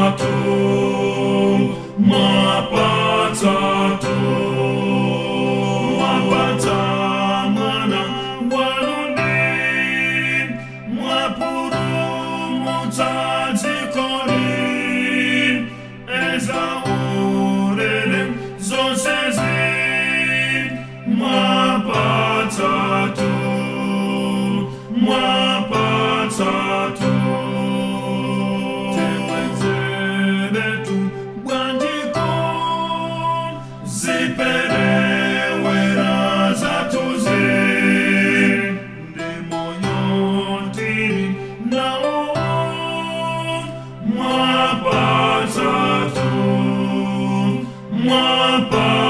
Mwapatsatu, mwapatsatu, mwapatsa mwana wanundi, mwapulumutsa dzikoli, ezaulere zonsezi, mwapatsatu, mwapatsatu. Tibwezeretu bwanjiko ziperewera zathuzi, ndi moyo tili nawo, mwapatsatu, mwapatsatu.